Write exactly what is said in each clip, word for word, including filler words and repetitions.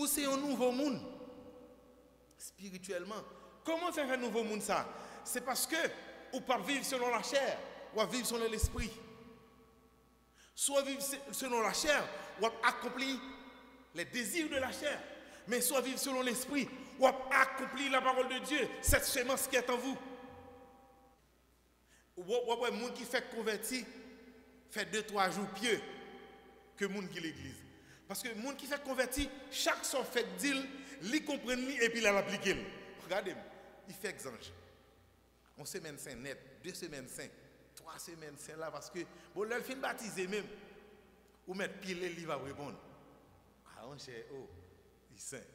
Ou se yon nouvo moun espirityèlman. Kòman w fè fè nouvo moun sa? Se paske ou p ap viv selon lachè, w ap viv selon lespri. Si w ap viv se- selon lachè, w ap akonpli les désirs de la chair. Men si w ap viv selon lespri, w ap akonpli la parole de Dieu, cette semence qui est en vous. W w ap wè moun ki fèk konvèti fè de twa jou pye ke moun ki legliz. Paske moun ki fèk konvèti, chak sa w fèk di l, li konprann li epi l al aplike l. Gade m, li fèk zanj. Yon semèn sen nèt, de semèn sen, twa semèn sen la, paske, bon, lè l fin batize menm, ou mèt pile l, li p ap reponn. A, monchè, o, li sen.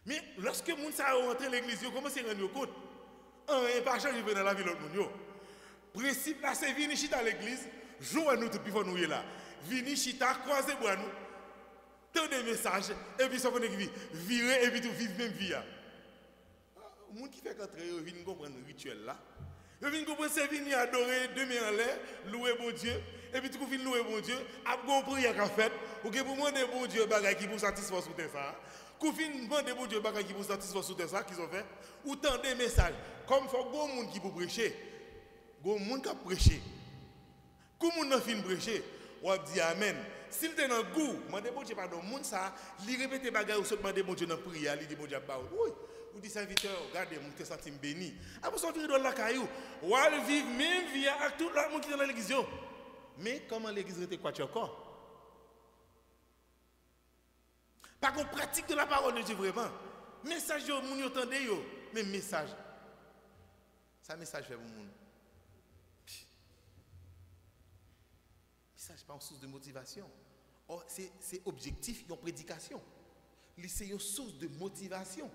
Men, lòske moun sa yo rantre legliz, yo kòmanse rann yo kont, anyen pa chanje vre nan lavi lòt moun yo. Prensip la, se vini chita legliz, jan w wè nou tout pi fò nou ye la. Vini chita, kwaze bra nou, tande mesaj, epi sa w konnen ki vi, vire, epi tou viv menm vi a. Moun ki fèk antre yo vin konprann rityèl la. Yo vin konprann se vini adore, de men anlè, louwe Bondye, epi tou kou fin louwe Bondye, ap gen yon priyè k ap fèt, ou gen pou mande Bondye bagay ki pou satisfè w sou tè sa a. Kou fin mande Bondye bagay ki pou satisfè w sou tè sa a, kisa w fè? Ou tande mesaj. Kòm fòk gen yon moun ki pou preche, gen yon moun k ap preche. Kou moun nan fin preche, w ap di amèn. Si l te nan gou, mande Bondye padon. Moun sa a, li repete bagay ou sot mande Bondye nan priyè a, li di Bondye ap ba ou. Wi, ou di sèvitè, gade, m te santi m beni. Apre sa, w vire dwèt lakay ou. W al viv menm vi a ak tout lòt moun ki te nan legliz yo. Men kòman legliz rete kwatyèkò? Pa gen pratik de la parole de Dieu vrèman. Mesaj yo, moun yo tande yo, men mesaj. Sa mesaj fè pou moun? Mesaj pa yon sous de motivasyon. Ò, se, se objektif yon predikasyon. Li se yon sous de motivasyon.